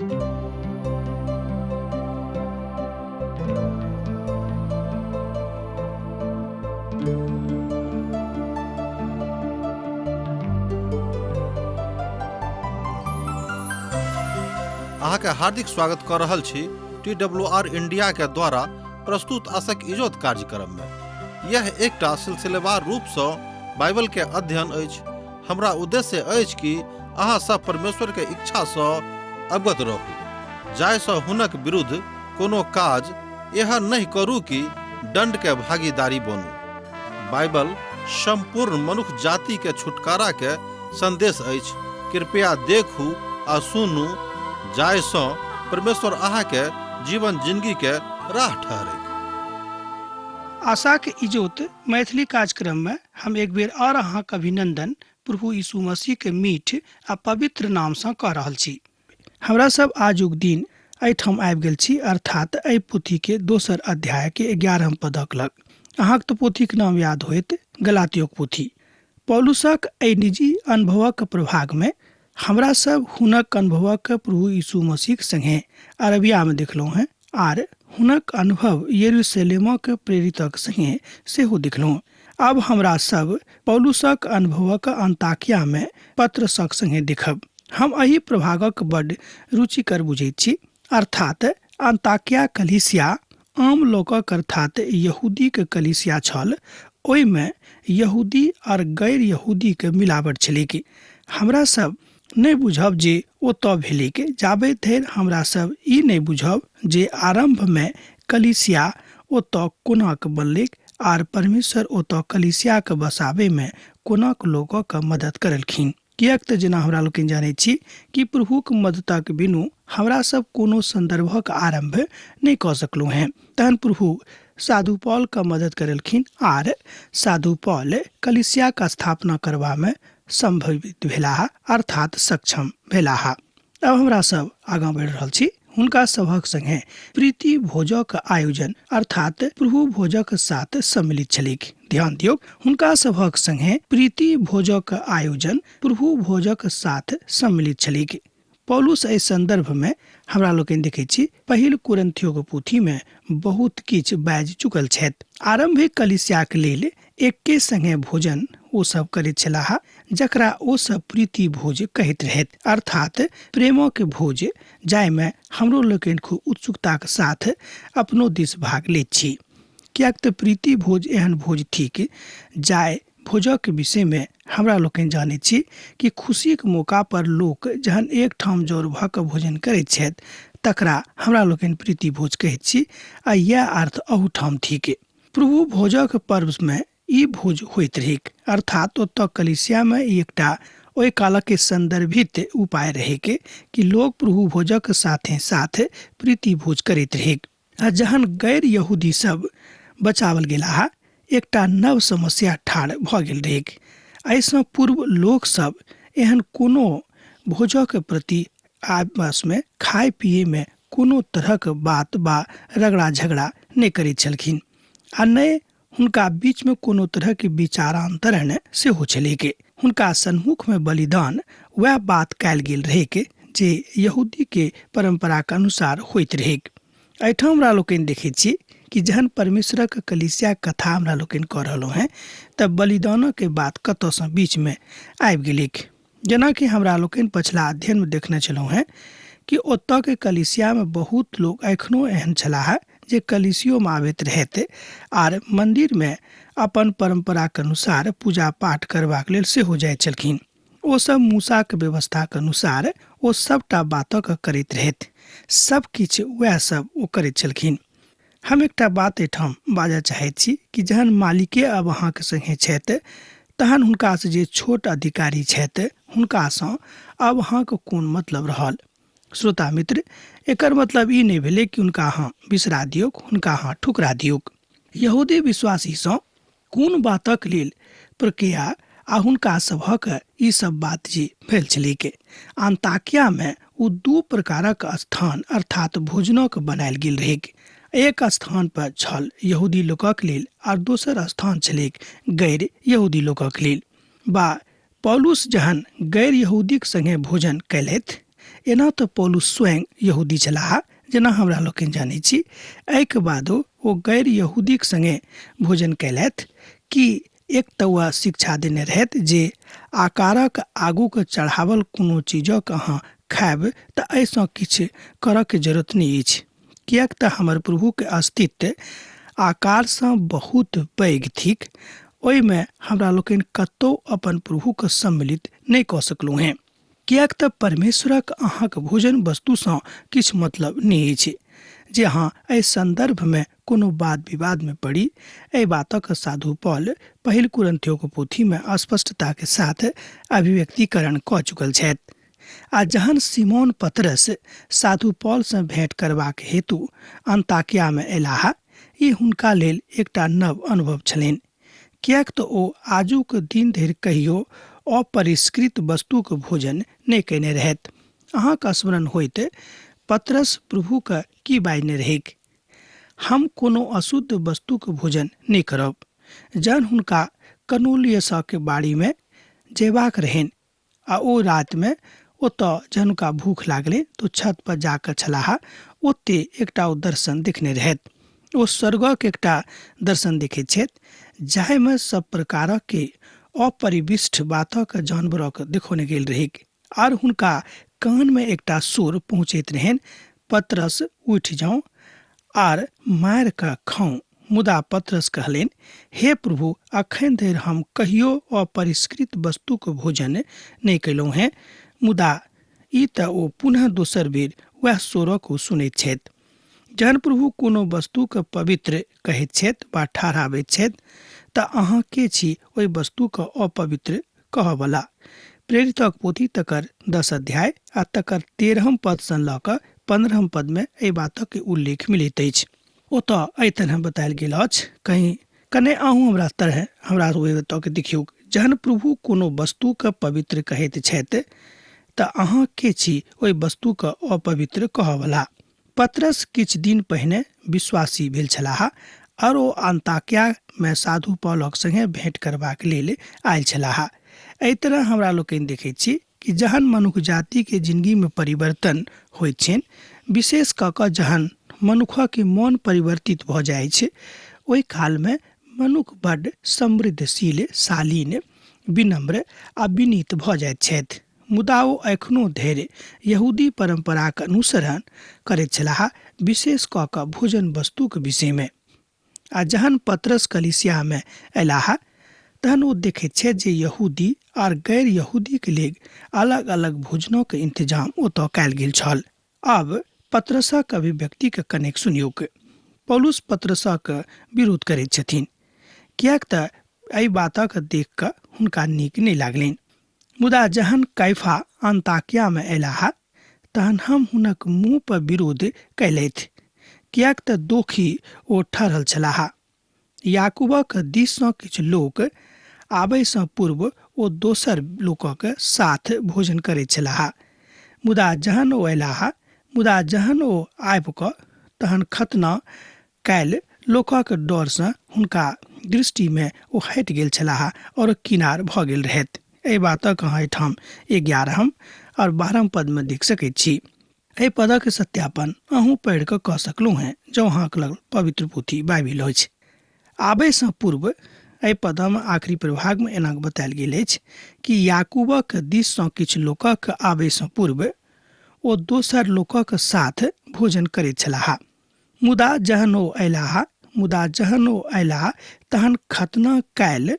अहाँके हार्दिक स्वागत कऽ रहल छी टी डब्ल्यू आर इंडिया के द्वारा प्रस्तुत आशक इजोत कार्यक्रम में। यह एकटा सिलसिलेवार रूप सँ बाइबल के अध्ययन अछि। हमरा उद्देश्य अछि कि अहाँ सब परमेश्वर के इच्छा सँ अवगत रहू, जाहि सँ हुनक विरुद्ध कोनो काज एहन नहि करू कि दंड के भागीदारी बनू। बाइबल संपूर्ण मनुख जाति के छुटकारा के संदेश अछि। कृपया देखू आ सुनू, जाहि सँ परमेश्वर अहाँ के जीवन जिंदगी के राह ठहरैक। आशाक इजोत मैथिली कार्यक्रम में हम एक बेर और अहाँक अभिनंदन प्रभु यीशु मसीह के मीठ आ पवित्र नाम सँ कऽ रहल छी। हमरा सब आजुक दिन एहिठाम आबि गेल छी, अर्थात एहि पोथी के दोसर अध्याय के 11 पदक लग। अहाँक तऽ पोथीक नाम याद होयत, गलातियोक पोथी। पौलुसक एहि निजी अनुभवक प्रभाग में हमरा सब हुनक अनुभवक प्रभु यीशु मसीह संगे अरबिया में देखलहुँ हैं, आर हुनक अनुभव यरूशलेमक प्रेरितक संगे सेहो देखलहुँ। अब हमरा सब पौलुसक अनुभवक अंताकिया में पत्रसक संगे देखब। हम एहि प्रभागक बड रुचिकर बुझैत छी, अर्थात अंताकिया कलीसिया आम लोकक अर्थात यहूदीक कलीसिया छल। ओहिमे यहूदी और गैर यहूदीक मिलावट छलैक। हमरा सब नहि बुझब जे ओतऽ भेलैक, जाबे धरि हमरा सब ई नहि बुझब जे आरम्भ मे कलीसिया ओतऽ कोनाक बनलैक आर परमेश्वर ओतऽ कलीसियाक बसाबै मे कोनाक लोकक मदद करलखिन। किएक तऽ जेना हमरा लोकनि जानैत छी कि प्रभुक मददक बिनु हमरा सब कोनो संदर्भक आरम्भ नहि कऽ सकलहुँ हेँ। तहन प्रभु साधु पॉल के मदद करलखिन आर साधु पॉल कलीसियाक स्थापना करबा मे संभवित भेलाह, अर्थात सक्षम भेलाह। अब हमरा सब आगाँ बढ़ि रहल छी। हुनका सभक संगे प्रीति भोजक आयोजन अर्थात प्रभु भोजक साथ सम्मिलित छलैक। ध्यान दियौक, हुनका सभक संगे प्रीति भोजक आयोजन प्रभु भोजक साथ सम्मिलित छलैक। पौलुस एहि संदर्भ में हमरा लोकनि देखै छी पहिल कुरिन्थियोक पोथी में बहुत किछु बाजि चुकल छथि। आरंभिक कलीसियाक लेल एके संगे भोजन ओ सब करैत छलाह, जकरा ओ सब प्रीति भोज कहैत रहथि, अर्थात प्रेमक भोज, जाहिमे हमरो लोकनि खूब उत्सुकताक साथ अपनो दिस भाग लैत छी। किएक तऽ प्रीति भोज एहन भोज थिक जाहि भोजक विषयमे हमरा लोकनि जानैत छी कि खुशीक मौका पर लोक जहन एकठाम जौर भऽ कऽ भोजन करैत छथि तकरा हमरा लोकनि प्रीति भोज कहैत छी, आ इएह अर्थ अहूठाम थिक। प्रभु भोजक पर्व में ई भोज होइत रहैक, अर्थात ओतऽ कलीसिया में ई एकटा ओहि कालक के संदर्भित उपाय रहैक कि लोक प्रभु भोजक साथे साथ प्रीति भोज करैत रहैक। आ जहन गैर यहूदी सब बचावल गेलाह, एकटा नव समस्या ठाढ़ भऽ गेल रहैक। एहिसँ पूर्व लोक सब एहन कोनो भोजक प्रति आपस में खाय पिए में कोनो तरहक बात बा रगड़ा झगड़ा नहि करैत छलखिन, आ नहि हुनका बीच में कोनो तरहक विचारांतरण सेहो छलैक। हुनका सन्मुख में बलिदान वएह बात कयल गेल रहैक जे यहूदी के परंपराक अनुसार होइत रहैक। एहिठाम हमरा लोकनि देखैत छी कि जहन परमेश्वरक कलीसिया कथा हमरा लोकनि कऽ रहलहुँ हेँ तऽ बलिदानक बात कतऽसँ बीच में आबि गेलैक। जेनाकि हमरा लोकनि पछिला अध्ययन में देखने छलहुँ हेँ कि ओतऽ के कलीसिया में बहुत लोक एखनो एहन छलाह जे कलीसियो में आबैत रहैत आर मंदिर में अपन परंपराक अनुसार पूजा पाठ करबाक लेल सेहो जाइत छलखिन। ओ सब मूसाक व्यवस्थाक अनुसार ओ सबटा बातक करैत रहैत। सब किछु वएह सब ओ करैत छलखिन। हम एकटा बात एहिठाम बाजऽ चाहैत छी कि जहन मालिके अब अहाँके संगे छथि तहन हुनकासँ जे छोट अधिकारी छथि हुनकासँ अब अहाँके कोन मतलब रहल। श्रोता मित्र, एकर मतलब ई नहि भेलै कि हुनका अहाँ बिसरा दियौक, हुनका अहाँ ठुकरा दियौक। यहूदी विश्वासीसँ कोन बातक लेल प्रक्रिया आ हुनका सभक ई सब बात जे भेल छलैक। अंताकियामे ओ दू प्रकारक स्थान अर्थात भोजनक बनायल गेल रहैक। एक स्थान पर छल यहूदी लोकक लेल आर दोसर स्थान छलैक गैर यहूदी लोकक लेल। बा पौलुस जहन गैर यहूदीक संगे भोजन कयलथि एना तऽ पौलुस स्वयं यहूदी छलाह, जेना हमरा लोकनि जानै छी। एहिके बादो ओ गैर यहूदीक संगे भोजन कयलथि। कि एक तऽ वएह शिक्षा देने रहथि जे आकारक आगूके चढ़ावल कोनो चीजक अहाँ खायब तऽ एहिसँ किछु करऽके जरूरत नहि अछि, किएक तऽ हमर प्रभुके अस्तित्व आकारसँ बहुत पैघ थिक। ओहिमे हमरा लोकनि कतहु अपन प्रभुके सम्मिलित नहि कऽ सकलहुँ हेँ, किएक तऽ परमेश्वरक अहाँक भोजन वस्तुसँ किछु मतलब नहि अछि जे अहाँ एहि सन्दर्भमे कोनो वाद विवादमे पड़ी। एहि बातक साधु पॉल पहिल कुरिन्थियोक पोथीमे स्पष्टताके साथ अभिव्यक्तिकरण कऽ चुकल छथि। आ जहन सिमोन पतरस साधु पॉलसँ भेंट करबाक हेतु अन्ताकियामे अयलाह, ई हुनका लेल एकटा नव अनुभव छलनि, किएक तऽ ओ आजुक दिन धरि कहियो अपरिष्कृत वस्तुक भोजन नहि कयने रहथि। अहाँक स्मरण होइत पतरस प्रभुके की बाजने रहैक, हम कोनो अशुद्ध वस्तुक भोजन नहि करब। जहन हुनका कनोलियसक बाड़ीमे जयबाक रहनि आ ओ रातिमे ओतऽ जहन हुनका भूख लागलै तऽ ओ छत पर जाकऽ छलाह, ओते एकटा ओ दर्शन देखने रहथि। ओ स्वर्गक एकटा दर्शन देखैत छथि जाहिमे सब प्रकारक के अपरिविष्ट बातक जानवरक देखौने गेल रहैक, आर हुनका कानमे एकटा सुर पहुँचैत रहनि, पतरस उठि जाउ आर मारि कऽ खाउ। मुदा पतरस कहलनि, हे प्रभु, अखन धरि हम कहियो अपरिष्कृत वस्तुक भोजन नहि कयलहुँ हेँ। मुदा ई तऽ ओ पुनः दोसर बेर वएह स्वरक ओ सुनैत छथि। जहन प्रभु कोनो वस्तुके पवित्र कहैत छथि वा ठहराबैत छथि तऽ अहाँ के छी ओहि वस्तुके अपवित्र कहऽवला? प्रेरितक पोथी तकर 10 अध्याय आ तकर 13 पदसँ लऽ कऽ 15 पदमे एहि बातक उल्लेख मिलैत अछि। ओतऽ एहि तरह बतायल गेल अछि, कहीं कने अहूँ हमरा तरह हमरा ओहि ओतऽ के देखियौ, जहन प्रभु कोनो वस्तुके पवित्र कहैत छथि तऽ अहाँ के छी ओहि वस्तुके अपवित्र कहऽवला? पतरस किछु दिन पहिने विश्वासी भेल छलाह आओर ओ अन्ताकियामे साधु पौलक संगे भेंट करबाक लेल आयल छलाह। एहि तरह हमरा लोकनि देखैत छी कि जहन मनुख जातिके जिंदगीमे परिवर्तन होइत छनि, विशेष कऽ कऽ जहन मनुखके मन परिवर्तित भऽ जाइ छै, ओहि कालमे मनुख बड्ड समृद्धशील, शालीन, विनम्र आ विनीत भऽ जाइत छथि। मुदा ओ एखनो धरि यहूदी परम्पराक अनुसरण करैत छलाह, विशेष कऽ कऽ भोजन वस्तुक विषयमे। आ जहन पतरस कलीसियामे अयलाह तहन ओ देखैत छथि जे यहूदी आर गैर यहूदीके लेल अलग अलग भोजनक इंतजाम ओतऽ कयल गेल छल। आब पतरसक अभिव्यक्तिके कनेक सुनियौक। पौलुस पतरसक विरोध करैत छथिन, किएक तऽ एहि बातक देख कऽ हुनका नीक नहि लागलनि। मुदा जहन कैफा अन्ताकियामे अयलाह तहन हम हुनक मुँह पर विरोध कयलथि, किएक तऽ दोखी ओ ठहरल छलाह। याकूबक दिससँ किछु लोक आबयसँ पूर्व ओ दोसर लोकक साथ भोजन करैत छलाह। मुदा जहन ओ अयलाह, मुदा जहन ओ आबि कऽ तहन खतना कयल लोकक डरसँ हुनका दृष्टिमे ओ हटि गेल छलाह और किनार भऽ गेल रहथि। एहि बातक अहाँ एहिठाम 11 और 12 पदमे देख सकैत छी। एहि पदक सत्यापन अहूँ पढ़ि कऽ कऽ सकलहुँ हेँ जँ अहाँक लग पवित्र पोथी बाइबिल अछि। आबयसँ पूर्व एहि पदमे आखिरी प्रभागमे एना बतायल गेल अछि कि याकूबक दिससँ किछु लोकक आबयसँ पूर्व ओ दोसर लोकक साथ भोजन करैत छलाह। मुदा जहन ओ अयलाह, मुदा जहन ओ अयलाह तहन खतना कयल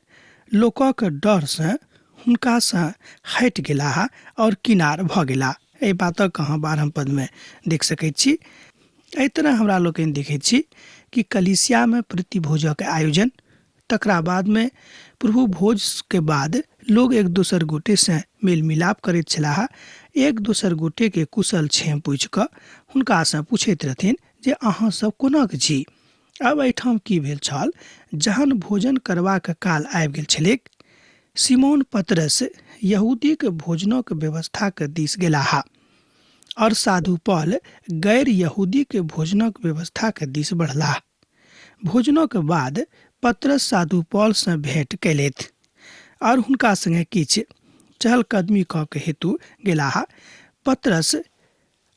लोकक डरसँ हुनकासँ हटि गेलाह और किनार भऽ गेलाह। एहि बातक अहाँ 12 पदमे देख सकैत छी। एहि तरह हमरा लोकनि देखैत छी कि कलीसियामे प्रतिभोजक आयोजन, तकरा बादमे प्रभु भोजके बाद लोग एक दोसर गोटेसँ मेल मिलाप करैत छलाह। एक दोसर गोटेके कुशल क्षेम पूछि कऽ हुनकासँ पूछैत रहथिन जे अहाँ सब कोना के छी। आब एहिठाम की भेल छल, जहन भोजन करबाक काल आबि गेल छलैक, सिमोन पतरस यहूदीक भोजनक व्यवस्थाक दिस गेलाह और साधु पॉल गैर यहूदीक भोजनक व्यवस्थाक दिस बढ़लाह। भोजनक बाद पतरस साधु पॉलसँ भेंट कयलथि और हुनका संगे किछु चहलकदमी कऽ के हेतु गेलाह। पतरस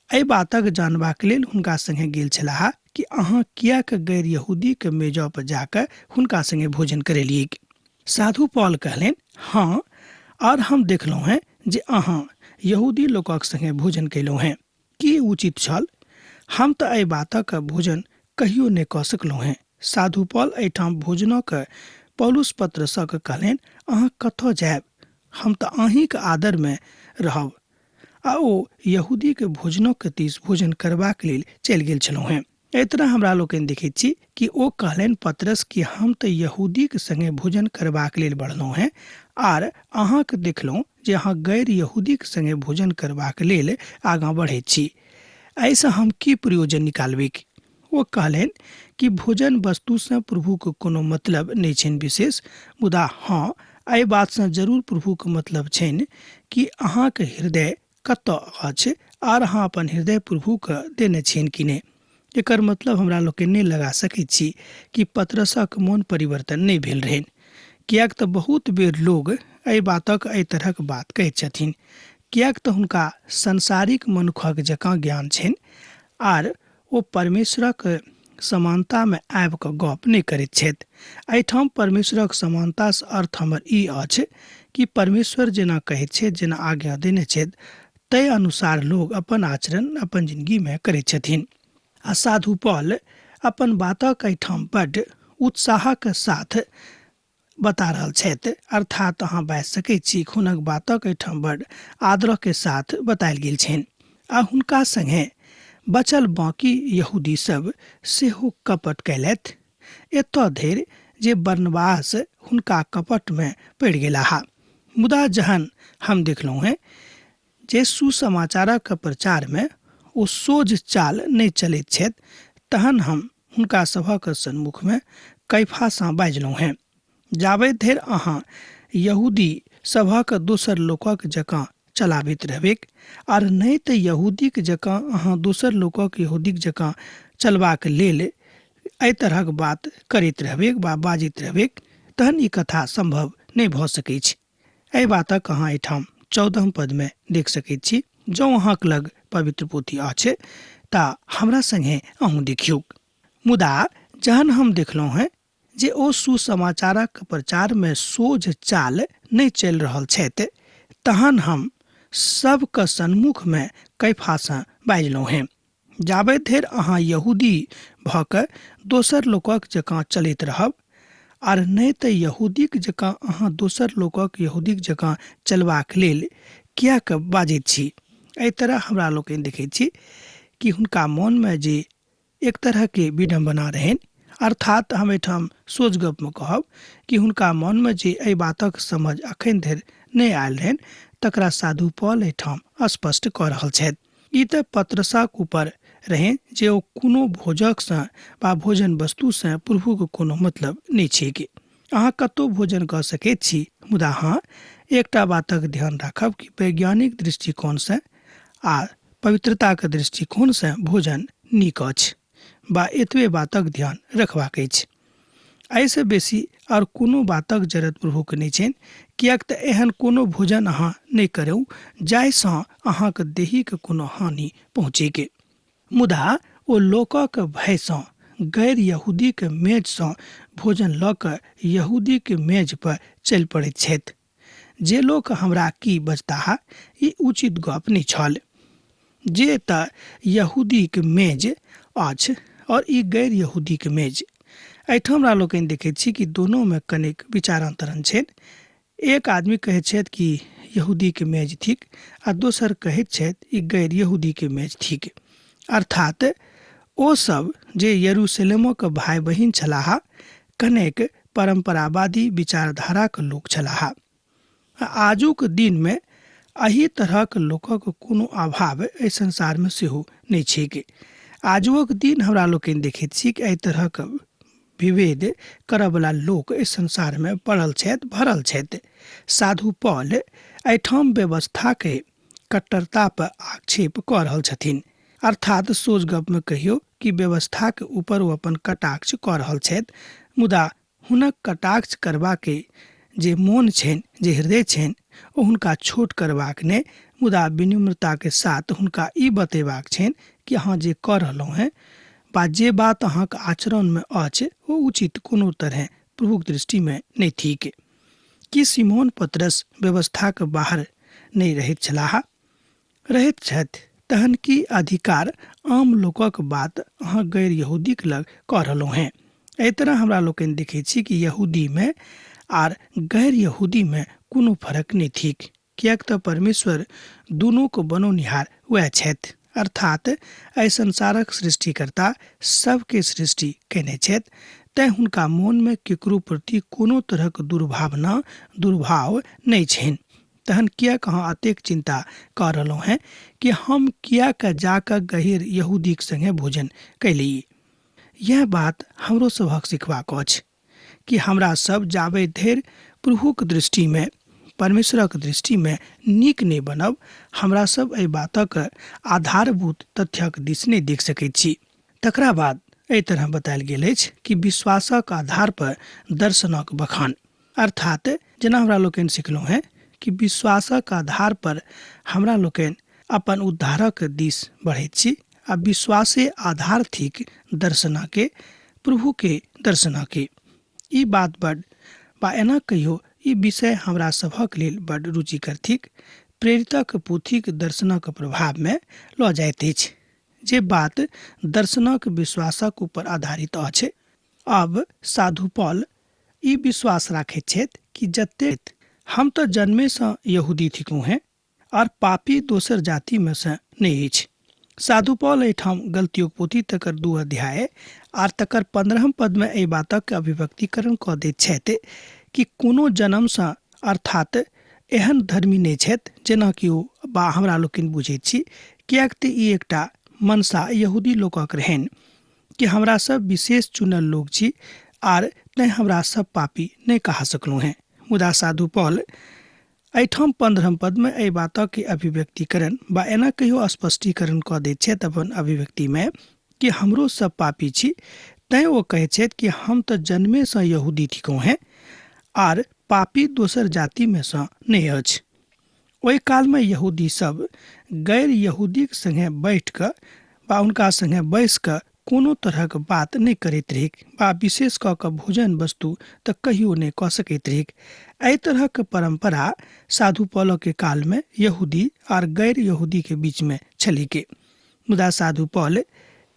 एहि बातक जानबाक लेल हुनका संगे गेल छलाह कि अहाँ किएक गैर यहूदीके मेजऽ पर जाकऽ हुनका संगे भोजन करेलियैक। साधु पॉल कहलनि, हँ, आर हम देखलहुँ हेँ जे अहाँ यहूदी लोकक संगे भोजन कयलहुँ हेँ। की उचित छल? हम तऽ एहि बातक भोजन कहियो नहि कऽ सकलहुँ हेँ। साधु पॉल एहिठाम भोजनक पौलुस पत्रसक कहलनि, अहाँ कतऽ जायब? हम तऽ अहीँक आदरमे रहब। आ ओ यहूदीक भोजनक दिस भोजन करबाक लेल चलि गेल छलहुँ हेँ। एहि तरह हमरा लोकनि देखैत छी कि ओ कहलनि पतरस कि हम तऽ यहूदीक संगे भोजन करबाक लेल बढ़लहुँ हेँ आर अहाँके देखलहुँ जे अहाँ गैर यहूदीक संगे भोजन करबाक लेल आगाँ बढ़ैत छी। एहिसँ हम की प्रयोजन निकालबैक? ओ कहलनि कि भोजन वस्तुसँ प्रभुक कोनो मतलब नहि छनि विशेष, मुदा हँ एहि बातसँ जरूर प्रभुक मतलब छनि कि अहाँक हृदय कतऽ अछि आर अहाँ अपन हृदय प्रभुके देने छियनि कि नहि। एकर मतलब हमरा लोकनि नहि लगा सकैत छी कि पतरसक मोन परिवर्तन नहि भेल रहनि, किएक तऽ बहुत बेर लोग एहि बातक एहि तरहक बात कहैत छथिन, किएक तऽ हुनका संसारिक मनुखक जकाँ ज्ञान छनि आर ओ परमेश्वरक समानतामे आबि कऽ गप नहि करैत छथि। एहिठाम परमेश्वरक समानतासँ अर्थ हमर ई अछि कि परमेश्वर जेना कहैत छथि, जेना आज्ञा देने छथि, ताहि अनुसार लोग अपन आचरण अपन जिनगीमे करैत छथिन। आ साधु पॉल अपन बातक एहिठाम बड्ड उत्साहक साथ बता रहल छथि, अर्थात अहाँ बाजि सकैत छी हुनक बातक एहिठाम बड आदरके साथ बतायल गेल छनि। आ हुनका संगे बचल बाँकी यहूदी सब सेहो कपट कयलथि, एतऽ धरि जे बरनबास हुनका कपटमे पड़ि गेलाह। मुदा जहन हम देखलहुँ हेँ जे सुसमाचारक प्रचारमे ओ सोझ चाल नहि चलैत छथि, तहन हम हुनका सभक सन्मुखमे कैफासँ बाजलहुँ हेँ, जाबे धरि अहाँ यहूदी सभक दोसर लोकक जकाँ चलाबैत रहबैक, आर नहि तऽ यहूदीक जकाँ अहाँ दोसर लोकक यहूदीक जकाँ चलबाक लेल एहि तरहक बात करैत रहबैक वा बाजैत रहबैक, तहन ई कथा सम्भव नहि भऽ सकैछ। एहि बातक अहाँ एहिठाम 14 पदमे देख सकैत छी। जँ अहाँक लग पवित्र पोथी अछि तऽ हमरा संगे अहूँ देखियौ। मुदा जहन हम देखलहुँ हेँ जे ओ सुसमाचारक प्रचारमे सोझ चाल नहि चलि रहल छथि, तहन हम सबके सन्मुखमे कैफासँ बाजलहुँ हेँ, जाबे धरि अहाँ यहूदी भऽ कऽ दोसर लोकक जकाँ चलैत रहब, आर नहि तऽ यहूदीक जकाँ अहाँ दोसर लोकक यहूदीक जकाँ चलबाक लेल किएक बाजैत छी? एहि तरह हमरा लोकनि देखैत छी कि हुनका मोनमे जे एक तरहके विडम्बना रहनि, अर्थात हम एहिठाम सोझ गपमे कहब कि हुनका मोनमे जे एहि बातक समझ अखन धरि नहि आयल रहनि तकरा साधु पॉल एहिठाम स्पष्ट कऽ रहल छथि। ई तऽ पतरसक ऊपर रहनि जे ओ कोनो भोजकसँ वा भोजन वस्तुसँ प्रभुक कोनो मतलब नहि छैक। अहाँ कतहु भोजन कऽ सकैत छी, मुदा हँ, एकटा बातक ध्यान राखब कि वैज्ञानिक दृष्टिकोणसँ आ पवित्रताक दृष्टिकोणसँ भोजन नीक अछि वा एतबे बातक ध्यान रखबाक अछि। एहिसँ बेसी आओर कोनो बातक जरूरत प्रभुके नहि छनि, किएक तऽ एहन कोनो भोजन अहाँ नहि करू जाहिसँ अहाँक देहीके कोनो हानि पहुँचैक। मुदा ओ लोकक भयसँ गैर यहूदीक मेजसँ भोजन लऽ कऽ यहूदीक मेज पर चलि पड़ैत छथि। जे लोक हमरा की बजताह, ई उचित गप नहि छल। जे तऽ यहूदीक मेज अछि और ई गैर यहूदीक मेज। एहिठाम हमरा लोकनि देखैत छी कि दोनोमे कनेक विचारांतरण छनि। एक आदमी कहैत छथि कि यहूदीके मेज थिक आ दोसर कहैत छथि ई गैर यहूदीके मेज थिक। अर्थात ओ सब जे यरूशलेमक भाय बहिन छलाह कनेक परम्परावादी विचारधाराक लोक छलाह। आ आजुक दिनमे एहि तरहक लोकक कोनो अभाव एहि संसारमे सेहो नहि छैक। आजुक दिन हमरा लोकनि देखैत छी कि एहि तरहक विभेद करऽवला लोक एहि संसारमे पड़ल छथि, भरल छथि। साधु पॉल एहिठाम व्यवस्थाके कट्टरता पर आक्षेप कऽ रहल छथिन। अर्थात सोझ गपमे कहियौ कि व्यवस्थाके ऊपर ओ अपन कटाक्ष कऽ रहल छथि, मुदा हुनक कटाक्ष करबाके जे मोन छनि, जे हृदय छनि, ओ हुनका छोट करबाक नहि, मुदा विनम्रताके साथ हुनका ई बतेबाक छनि कि अहाँ जे कऽ रहलहुँ हेँ वा जे बात अहाँके आचरणमे अछि ओ उचित कोनो तरहे प्रभुक दृष्टिमे नहि थिक। की सिमोन पतरस व्यवस्थाक बाहर नहि रहैत छलाह? रहैत छथि। तहन की अधिकार आम लोकक बात अहाँ गैर यहूदीक लग कऽ रहलहुँ हेँ? एहि तरह हमरा लोकनि देखैत छी कि यहूदीमे आर गैर यहूदीमे कोनो फरक नहि थिक, किएक तऽ परमेश्वर दुनूक बनौनिहार वएह छथि, अर्थात एहि संसारक सृष्टिकर्ता सभके सृष्टि कयने छथि। तेँ हुनका मोनमे केकरो प्रति कोनो तरहक दुर्भावना दुर्भाव नहि छनि। तहन किएक अहाँ एतेक चिन्ता कऽ रहलहुँ हेँ कि हम किएक जा कऽ गहीर यहूदीक संगे भोजन कयली? यैह बात हमरो सभक सिखबाक अछि कि हमरा सब जाबे धरि प्रभुक दृष्टिमे, परमेश्वरक दृष्टिमे नीक नहि बनब, हमरा सब एहि बातक आधारभूत तथ्यक दिस नहि देख सकैत छी। तकरा बाद एहि तरह बतायल गेल अछि कि विश्वासक आधार पर दर्शनक बखान, अर्थात जेना हमरा लोकनि सिखलहुँ हेँ कि विश्वासक आधार पर हमरा लोकनि अपन उद्धारक दिस बढ़ैत छी आ विश्वासे आधार थिक दर्शनके, प्रभुके दर्शनके। ई बात बड बा एना कहियो ई विषय हमरा सभक लेल बड रुचिकर थिक। प्रेरितक पोथीक दर्शनक प्रभावमे लऽ जाइत अछि जे बात दर्शनक विश्वासक ऊपर आधारित अछि। आब साधु पॉल ई विश्वास राखैत छथि कि जतेक हम तऽ जन्मेसँ यहूदी थिकहुँ हेँ आर पापी दोसर जातिमे सँ नहि अछि। साधु पॉल एहिठाम गलतियोक पोथी तकर 2 अध्याय आर तकर 15 पदमे एहि बातक अभिव्यक्तिकरण कऽ दैत छथि कि कोनो जन्मसँ अर्थात एहन धर्मी नहि छथि जेना कि ओ बा हमरा लोकनि बुझैत छी, किएक तऽ ई एकटा मनसा यहूदी लोकक रहनि कि हमरा सब विशेष चुनल लोक छी आर तैँ हमरा सब पापी नहि कहा सकलहुँ हेँ। मुदा साधु पॉल एहिठाम 15 पदमे एहि बातक अभिव्यक्तिकरण बा एना कहियो स्पष्टीकरण कऽ दैत छथि अपन अभिव्यक्तिमे कि हमरो सब पापी छी, तैँ ओ कहैत छथि कि हम तऽ जन्मेसँ यहूदी थिकहुँ हेँ आर पापी दोसर जातिमे सँ नहि अछि। ओहि कालमे यहूदी सब गैर यहूदीक संगे बैठ कऽ बा हुनका संगे बैस कऽ कोनो तरहक बात नहि करैत रहैक बा विशेष कऽ कऽ भोजन वस्तु तऽ कहियो नहि कऽ सकैत रहैक। एहि तरहक परम्परा साधु पौलके कालमे यहूदी आर गैर यहूदीके बीचमे छलैके। मुदा साधु पौल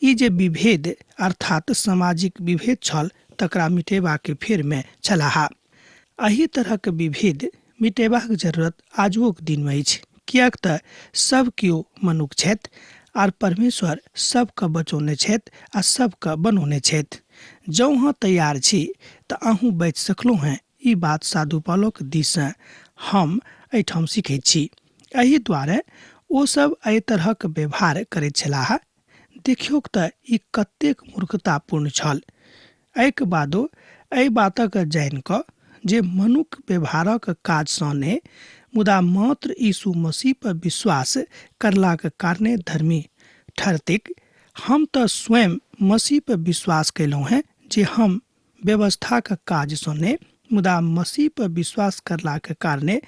ई जे विभेद अर्थात सामाजिक विभेद छल तकरा मिटेबाके फेरमे छलाह। एहि तरहक विभेद मिटेबाक जरूरत आजुओक दिनमे अछि, किएक तऽ सब केओ मनुख छथि आर परमेश्वर सबके बचौने छथि आ सबके बनौने छथि। जँ अहाँ तैयार छी तऽ अहूँ बचि सकलहुँ हेँ, ई बात साधु पौलक दिससँ हम एहिठाम सिखैत छी। एहि दुआरे ओ सब एहि तरहक व्यवहार करैत छलाह। देखियौक तऽ ई कतेक मूर्खतापूर्ण छल। एहिके बादो एहि बातक जानि कऽ जे मनुख व्यवहारक काजसँ नहि मुदा मात्र यीशु मसीह पर विश्वास करलाक कारणे धर्मी ठहरतैक, हम तऽ स्वयं मसीह पर विश्वास कयलहुँ हेँ जे हम व्यवस्थाक काजसँ नहि मुदा मसीह पर विश्वास करलाक कारणे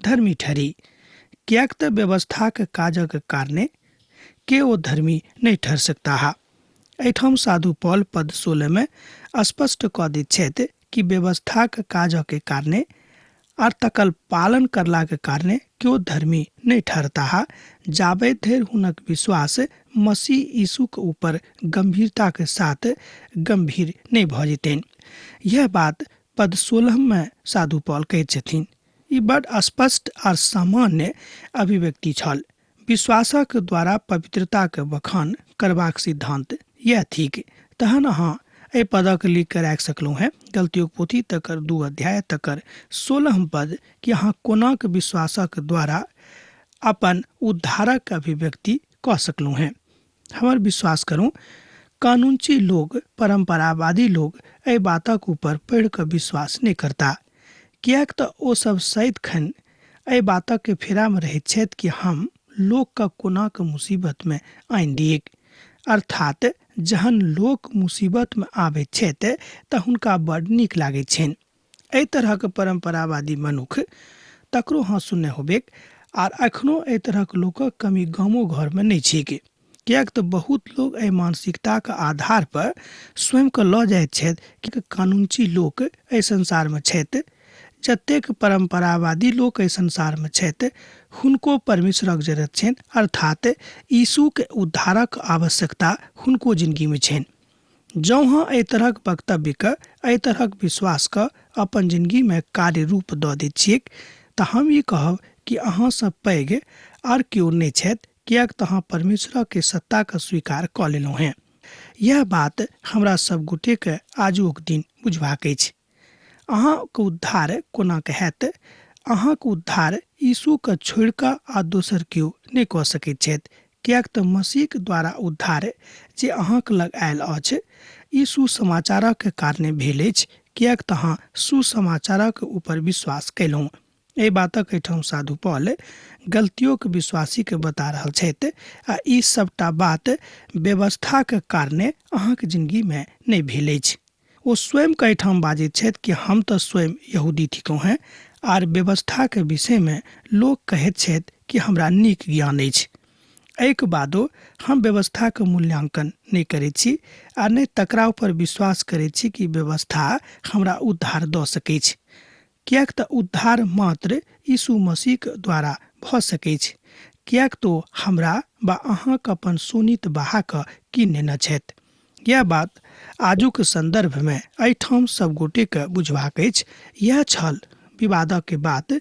धर्मी ठहरी, किएक तऽ व्यवस्थाक काजक कारणे के ओ धर्मी नहि ठहर सकताह। एहिठाम साधु पॉल पद 16 मे स्पष्ट कऽ दैत छथि कि व्यवस्थाक काजके कारणे आर तकर पालन करलाक कारणे केओ धर्मी नहि ठहरताह जाबे धरि हुनक विश्वास मसीह यीशुक ऊपर गंभीरताक साथ गंभीर नहि भऽ जेतनि। यह बात पद 16 मे साधु पॉल कहैत छथिन। ई बड स्पष्ट आर सामान्य अभिव्यक्ति छल। विश्वासक द्वारा पवित्रताक बखान करबाक सिद्धांत यैह थिक। तहन अहाँ एहि पदक लिख कऽ राखि सकलहुँ हेँ, गलतियोक पोथी तकर 2 अध्याय तकर 16 पद, कि अहाँ कोनाक विश्वासक द्वारा अपन उद्धारक अभिव्यक्ति कऽ सकलहुँ हेँ। हमर विश्वास करू, कानूनची लोग, परंपरावादी लोग एहि बातक ऊपर पढ़ि कऽ विश्वास नहि करता, किएक तऽ ओ सब सदिखन एहि बातक फेरामे रहैत छथि कि हम लोकके कोनाक मुसीबतमे आनि दिऐक। अर्थात जहन लोक मुसीबतमे आबैत छथि तऽ हुनका बड नीक लागैत छनि। एहि तरहक परंपरावादी मनुख तकरो अहाँ सुनने होबेक आर एखनो एहि तरहक लोकक कमी गामो घरमे नहि छैक, किएक तऽ बहुत लोक एहि मानसिकताके आधार पर स्वयंके लऽ जाइत छथि कि कानूनची लोक एहि संसारमे छथि, जतेक परम्परावादी लोक एहि संसारमे छथि हुनको परमेश्वरक जरूरत छनि, अर्थात यीशुके उद्धारक आवश्यकता हुनको जिन्दगीमे छनि। जँ अहाँ एहि तरहक वक्तव्यके, एहि तरहक विश्वासके अपन जिन्दगीमे कार्य रूप दऽ दैत छियैक तऽ हम ई कहब कि अहाँसँ पैघ आर केओ नहि छथि, किएक तऽ अहाँ परमेश्वरके सत्ताके स्वीकार कऽ लेलहुँ हेँ। इएह बात हमरा सब गोटेके आजुक दिन बुझबाक अछि। अहाँके उद्धार कोना के हैत? अहाँके उद्धार यीशुके छोड़ि कऽ आ दोसर केओ नहि कऽ सकैत छथि, किएक तऽ मसीहके द्वारा उद्धार जे अहाँके लग आयल अछि ई सुसमाचारक कारणे भेल अछि, किएक तऽ अहाँ सुसमाचारक ऊपर विश्वास कयलहुँ। एहि बातक एहिठाम साधु पॉल गलतियोक विश्वासीके बता रहल छथि आ ई सबटा बात व्यवस्थाक कारणे अहाँके जिन्दगीमे नहि भेल अछि। ओ स्वयं के एहिठाम बाजैत छथि कि हम तऽ स्वयं यहूदी थिकहुँ हेँ आर व्यवस्थाके विषयमे लोक कहैत छथि कि हमरा नीक ज्ञान अछि। एहिके बादो हम व्यवस्थाके मूल्यांकन नहि करैत छी आ नहि तकरा ऊपर विश्वास करैत छी कि व्यवस्था हमरा उद्धार दऽ सकैछ, किएक तऽ उद्धार मात्र यीशु मसीहके द्वारा भऽ सकैछ, किएक तऽ ओ हमरा वा अहाँके अपन शोणित बहा कऽ कीन नेने छथि। इएह बात आजुक सन्दर्भमे एहिठाम सब गोटेके बुझबाक अछि। इएह छल विवादक बात,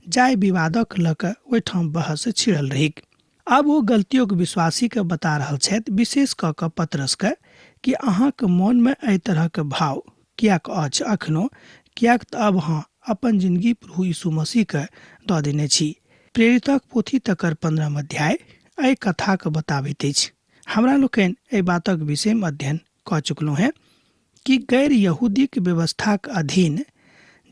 जाहि विवादक लऽ कऽ ओहिठाम बहस छिड़ल रहैक। आब ओ गलतियोक विश्वासीके बता रहल छथि, विशेष कऽ कऽ पतरसके, कि अहाँके मोनमे एहि तरहक भाव किएक अछि अखनो, किएक तऽ अब अहाँ अपन जिनगी प्रभु यीशु मसीहके दऽ देने छी। प्रेरितक पोथी तकर 15 अध्याय एहि कथाके बताबैत अछि। हमरा लोकनि एहि बातक विषयमे अध्ययन कऽ चुकलहुँ हेँ कि गैर यहूदीक व्यवस्थाक अधीन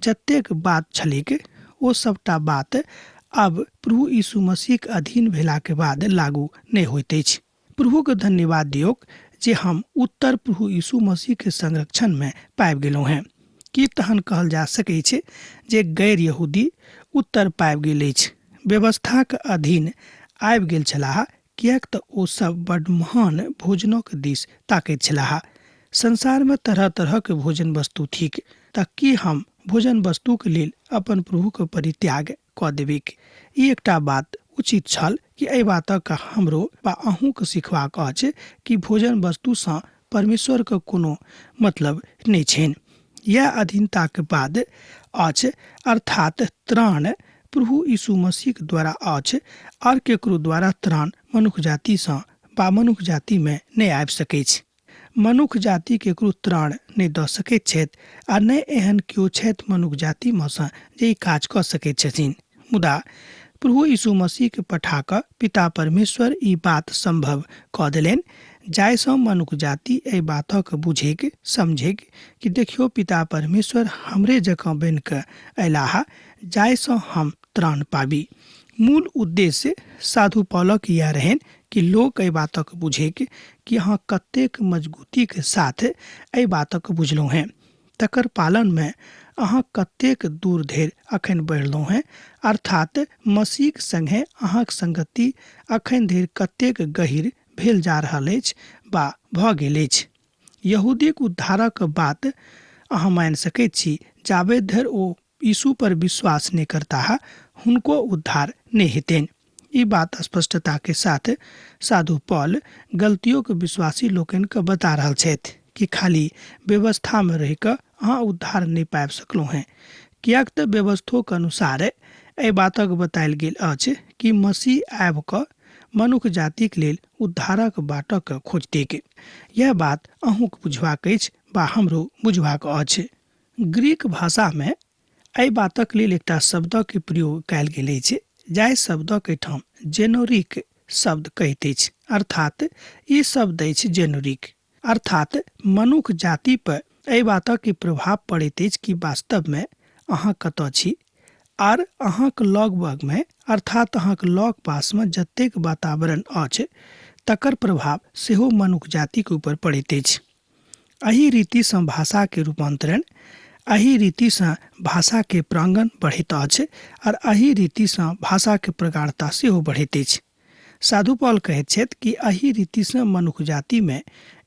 जतेक बात छलैक ओ सबटा बात अब प्रभु यीशु मसीहक अधीन भेलाके बाद लागू नहि होइत अछि। प्रभुके धन्यवाद दियौक जे हम उत्तर प्रभु यीशु मसीहके संरक्षणमे पाबि गेलहुँ हेँ। की तहन कहल जा सकैछ जे गैर यहूदी उत्तर पाबि गेल अछि, व्यवस्थाक अधीन आबि गेल छलाह, किएक तऽ ओ सब बड्ड महान भोजनक दिस ताकैत छलाह। संसारमे तरह तरहक भोजन वस्तु थिक, तऽ की हम भोजन वस्तुक लेल अपन प्रभुक परित्याग कऽ देबैक? ई एकटा बात उचित छल कि एहि बातक हमरो वा अहूँक सिखबाक अछि कि भोजन वस्तुसँ परमेश्वरक कोनो मतलब नहि छनि। इएह अधीनताक बाद अछि, अर्थात त्राण प्रभु यीशु मसीहक द्वारा अछि, आर केकरो द्वारा त्राण मनुख जातिसँ वा मनुख जातिमे नहि आबि सकैछ। मनुख जाति केकरो त्राण नहि दऽ सकैत छथि आ नहि एहन केओ छथि मनुख जातिमे सँ जे ई काज कऽ सकैत छथिन। मुदा प्रभु यीशु मसीहके पठा कऽ पिता परमेश्वर ई बात सम्भव कऽ देलनि, जाहिसँ मनुख जाति एहि बातक बुझैक समझैक कि देखियौ पिता परमेश्वर हमरे जकाँ बनि कऽ अयलाह जाहिसँ हम त्राण पाबी। मूल उद्देश्य साधु पौलक इएह रहनि कि लोक एहि बातक बुझैक कि अहाँ कतेक मजगूतीके साथ एहि बातक बुझलहुँ हेँ, तकर पालनमे अहाँ कतेक दूर धरि अखन बढ़लहुँ हेँ, अर्थात मसीहक संगे अहाँक संगति अखन धरि कतेक गहीर भेल जा रहल अछि वा भऽ गेल अछि। यहूदीक उद्धारक बात अहाँ मानि सकैत छी, जाबे धरि ओ यीशु पर विश्वास नहि करताह हुनको उद्धार नहि हेतनि। ई बात स्पष्टता के साथ साधु पॉल गलतियों के विश्वासी लोकनि के बता रहल छथि कि खाली व्यवस्था में रहि कऽ अहाँ उद्धार नहि पाबि सकलहुँ हेँ, किएक तऽ व्यवस्थोक अनुसार एहि बातक बतायल गेल अछि कि मसीह आबि कऽ मनुख जातिक लेल उद्धारक बाटक खोजतैक। यैह बात अहूँक बुझबाक अछि वा हमरो बुझबाक अछि। ग्रीक भाषामे एहि बातक लेल एकटा शब्दक प्रयोग कयल गेल अछि, जाहि शब्दक एहिठाम जेनोरिक शब्द कहैत अछि, अर्थात ई शब्द अछि जेनोरिक, अर्थात मनुख जाति पर एहि बातक प्रभाव पड़ैत अछि कि वास्तवमे अहाँ कतऽ छी आर अहाँक लगभगमे, अर्थात अहाँक लग पासमे जतेक वातावरण अछि तकर प्रभाव सेहो मनुख जातिक ऊपर पड़ैत अछि। एहि रीतिसँ भाषाके रूपान्तरण एहि रीतिसँ भाषाके प्राङ्गण बढ़ैत अछि आर एहि रीतिसँ भाषाके प्रगाढ़ता सेहो बढ़ैत अछि। साधु पॉल कहैत छथि कि एहि रीतिसँ मनुख जातिमे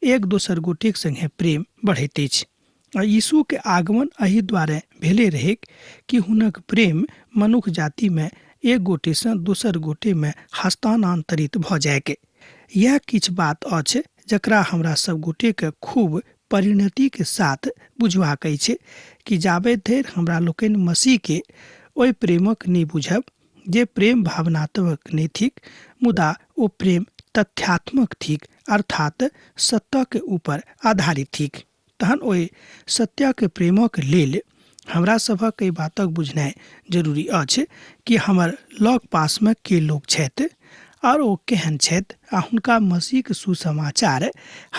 एक दोसर गोटेक सङ्गे प्रेम बढ़ैत अछि। आ यीशुके आगमन एहि दुआरे भेले रहैक कि हुनक प्रेम मनुख जातिमे एक गोटेसँ दोसर गोटेमे हस्तानान्तरित भऽ जाइक। इएह किछु बात अछि जकरा हमरा सब गोटेके खूब परिणतिके साथ बुझबाक अछि कि जाबे धरि हमरा लोकनि मसीहके ओहि प्रेमक नहि बुझब जे प्रेम भावनात्मक नहि थिक, मुदा ओ प्रेम तथ्यात्मक थिक, अर्थात सत्यके ऊपर आधारित थिक। तहन ओहि सत्यके प्रेमक लेल हमरा सभक एहि बातक बुझनाइ जरूरी अछि कि हमर लग पासमे के लोक छथि आओर ओ केहन छथि आ हुनका मसीहके सुसमाचार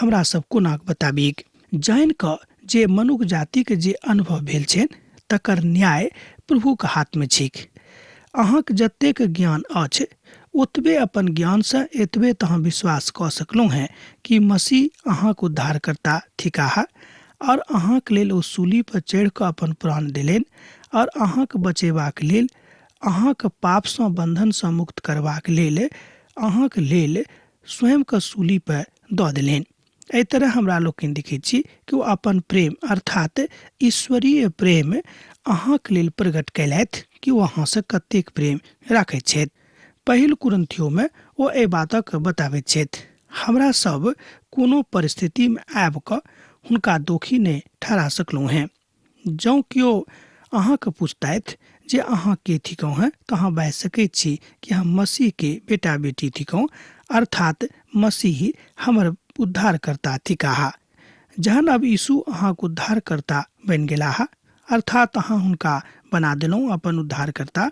हमरा सब कोना बताबीक। जानि कऽ जे मनुख जातिके जे अनुभव भेल छनि तकर न्याय प्रभुके हाथमे छैक। अहाँक जतेक ज्ञान अछि ओतबे अपन ज्ञानसँ एतबे तऽ अहाँ विश्वास कऽ सकलहुँ हेँ कि मसीह अहाँक उद्धारकर्ता थिकाह आओर अहाँक लेल ओ सूली पर चढ़ि कऽ अपन प्राण देलनि आओर अहाँक बचेबाक लेल, अहाँक पापसँ बन्धनसँ मुक्त करबाक लेल, अहाँक लेल स्वयंके सूली पर दऽ देलनि। एहि तरह हमरा लोकनि देखैत छी कि ओ अपन प्रेम अर्थात ईश्वरीय प्रेम अहाँक लेल प्रकट कयलथि कि ओ अहाँसँ कतेक प्रेम राखैत छथि। पहिल कुरिन्थियोमे ओ एहि बातक बताबैत छथि, हमरा सब कोनो परिस्थितिमे आबि कऽ हुनका दोखी नहि ठहरा सकलहुँ हेँ। जँ केओ अहाँके पूछतथि जे अहाँ के थिकहुँ हेँ तऽ अहाँ बाजि सकैत छी कि हम मसीहके बेटा बेटी थिकहुँ, अर्थात मसीह हमर उद्धारकर्ता थिकाह। जहन अब यीशु अहाँक उद्धारकर्ता बनि गेलाह, अर्थात अहाँ हुनका बना देलहुँ अपन उद्धारकर्ता,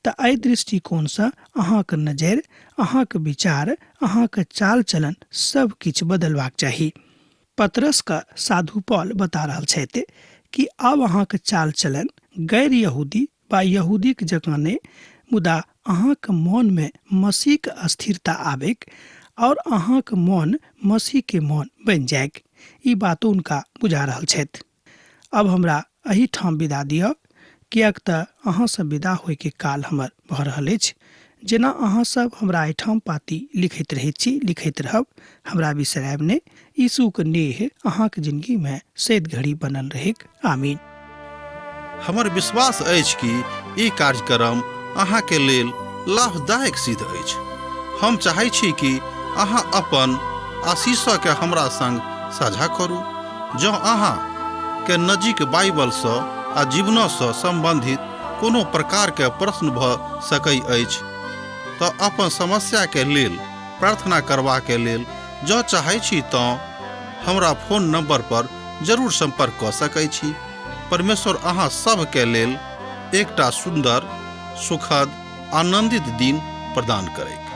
तऽ एहि दृष्टिकोणसँ अहाँक नजरि, अहाँक विचार, अहाँक चाल चलन सब किछु बदलबाक चाही। पतरसके साधु पॉल बता रहल छथि कि आब अहाँके चाल चलन गैर यहूदी वा यहूदीक जकाँ नहि, मुदा अहाँके मोनमे मसीहके स्थिरता आबैक और अहाँके मोन मसीहके मोन बनि जाइक। ई बात हुनका बुझा रहल छथि। अब हमरा एहिठाम विदा दिअ, किएक तऽ अहाँसँ विदा होइके काल हमर भऽ रहल अछि। जेना अहाँ सब हमरा एहिठाम पाती लिखैत रहैत छी, लिखैत रहब, हमरा बिसरायब नहि। यीशुक नेह अहाँक जिनगीमे सैद घड़ी बनल रहैक। आमीन। हमर विश्वास अछि कि ई कार्यक्रम अहाँके लेल लाभदायक सिद्ध अछि। हम चाहै छी कि अहाँ अपन आशीषके हमरा संग साझा करू। जँ अहाँ के नजीक बाइबलसँ आ जीवनसँ सम्बन्धित कोनो प्रकारके प्रश्न भऽ सकै अछि तऽ अपन समस्याके लेल प्रार्थना करबाके लेल जँ चाहै छी तँ हमरा फोन नंबर पर जरूर संपर्क कऽ सकै छी। परमेश्वर अहाँ सभके लेल एकटा सुन्दर, सुखद, आनंदित दिन प्रदान करैक।